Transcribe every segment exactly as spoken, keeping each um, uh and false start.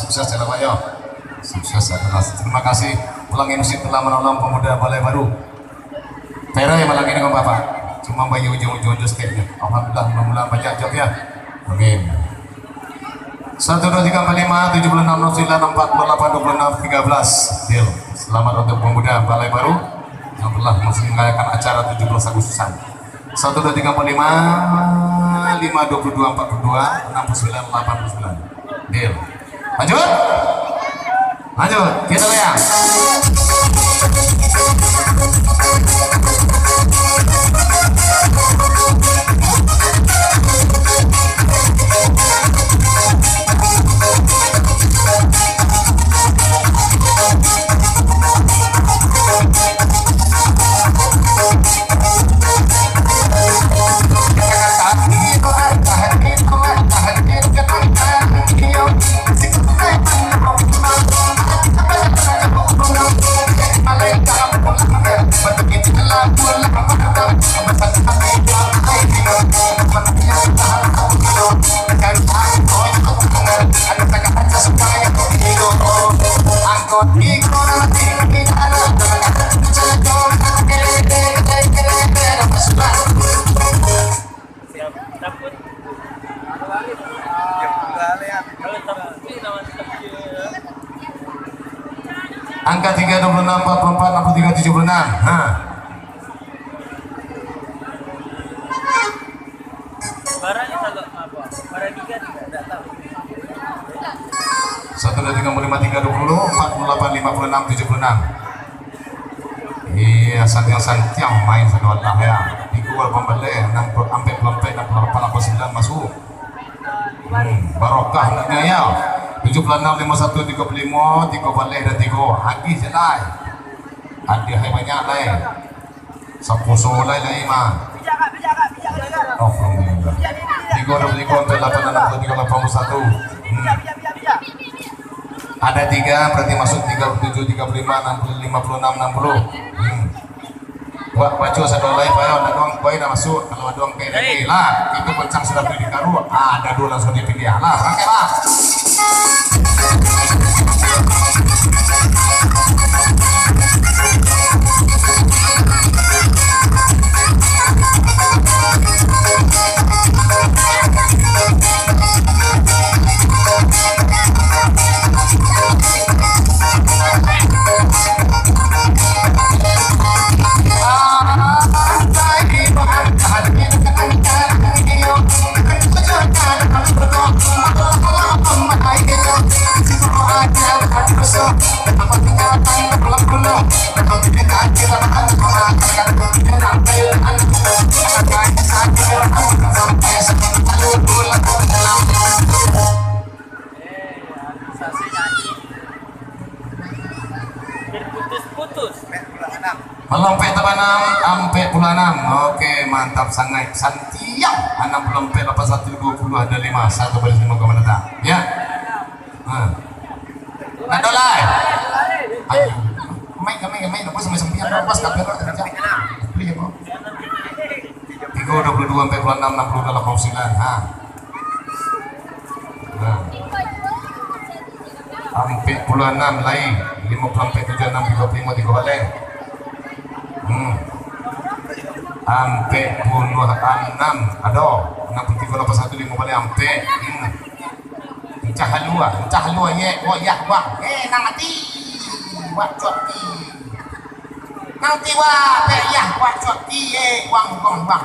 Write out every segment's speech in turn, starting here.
Sukses ya, Pak, yo. Sukses ya, keras. Terima kasih Pelangi Musik telah menolong pemuda Balai Baru. Perai malam ini, Bapak. Cuma bayi ujung-ujung je stepnya. Alhamdulillah, mudah-mudahan banyak job ya. Amin. Satu, dua, tiga, empat, lima, tujuh puluh enam, nol sembilan, empat puluh delapan, dua puluh enam, tiga belas. Deal. Selamat untuk pemuda Balai Baru yang telah menyelenggarakan acara tujuh belas Agustusan. Satu, dua, tiga, empat, lima, lima, dua puluh dua, empat puluh dua, enam puluh sembilan, delapan puluh sembilan. Deal. Lanjut. Lanjut. Kita goyang. Angka tiga, dua puluh enam, empat puluh empat, enam puluh tiga, tujuh puluh enam. Ha. Barang itu lo apa? Barang tiga tidak, tidak tahu. Satu, dua, tiga, empat, lima, tiga, dua puluh, empat puluh delapan, lima puluh enam, tujuh puluh enam. Iya, santiang-santiang main sado Allah ya. Tigo delapan belas, enam puluh, ampek puluah ampek, enam puluh delapan, lapan puluh sembilan masuk. Hmm, barokah anaknya ya. Tujuh puluh enam, lima satu, tiga puluh lima, tigo baleh dan tigo. Agih je lai. Hadiah banyak lai. Sapuso lai, lai mah. Oh, alhamdulillah. Tigo dua puluh tiga, empat delapan, enam puluh tiga, lapan puluh satu. Hmm. Ada tiga, berarti masuk tiga puluh tujuh, tiga puluh lima, enam puluh, lima puluh enam, enam puluh. Hmm. Buat baco sado lai, Pak, yo. Ndak doang, kue dah masuk. Kalau ada orang kayak lagi lah, itu kencang sudah beli di karu. Ah, ada dua langsung dipilih lah. Pakai lah. Terputus-putus. Malam ampek tabanam, ampek puluah anam. Oke, mantap sangat. Santiang, anam puluah ampek, lapan satu, dua puluh, ada lima. Satu baris lima koma datang. Ya. Ha. Ndak ado lai. Ayo. Main, main, main. Apa sampai-sampai yang lepas, tapi ada kerja. Beli apa? Tigo, dua puluh dua, ampek puluah anam, enam puluh dua, lapan puluh sembilan. Ha. Nah. Ampek puluah anam lai, limo puluah ampek, tujuah anam, tigo puluah limo, tigo baleh. Hmm. Ampek puluah anam, ado. Anam puluah tigo, lapan satu, limo baleh, ampek. Hmm. Encah halua, encah halua, ye, wayah, wang. Eh, nang mati. Wak cuak ti. Nang tiwa, pe, yah, wak cuak ti, ye, wang, wang, wang.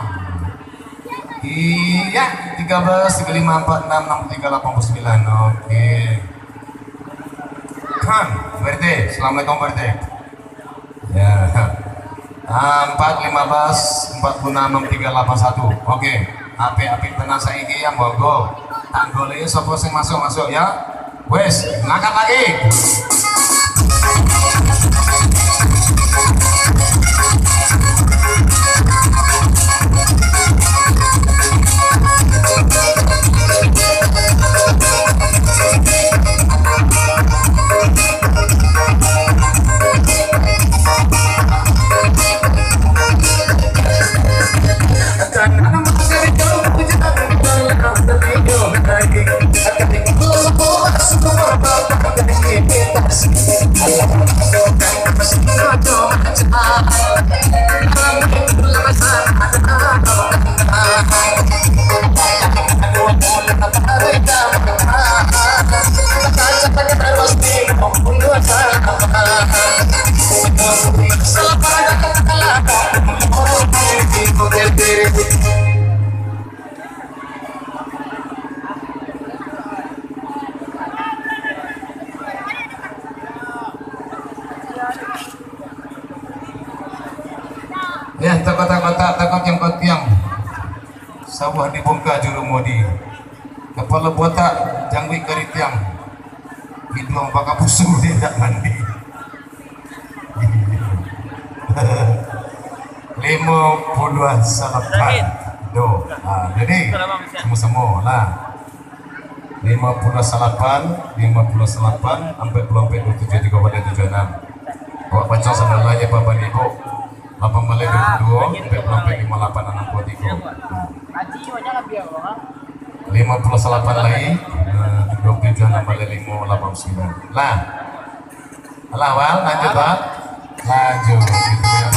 Iya, tiga belas, tiga lima, empat enam, enam tiga, lapan puluh sembilan. Oke. Kan, Pak R T. Assalamualaikum, Pak R T. Ya. Ah, empat lima belas, empat puluh enam, enam tiga, lapan satu. Oke. Apik-apik tenang saigi ya, monggo. Tanggo lai sapa sing masuk-masuk ya. Wes, langkah lagi. Ya, takotak-kotak, takotiang-kotiang. Sawah dibongka juru mudi. Kapalo botak, jangguik karitiang. Iduang bakapusu, indak mandi. Limo puluah salapan. Doh. Ha, jadi, samo-samo lah. Limo puluah salapan, limo puluah salapan, ampek puluah ampek, duo tujuah, tigo baleh, tujuah anam. Awak baco sabaleh, Pak Bani, Bu. Lapan baleh, duo puluah duo, ampek puluah ampek, limo lapan, anam puluah tigo. Hmm. Limo puluah salapan lai, eh, duo puluah tujuah, anam baleh limo, lapan puluah sambilan. Lah. Alah, Wal, lanjut, Wal. Lanjut, gitu ya.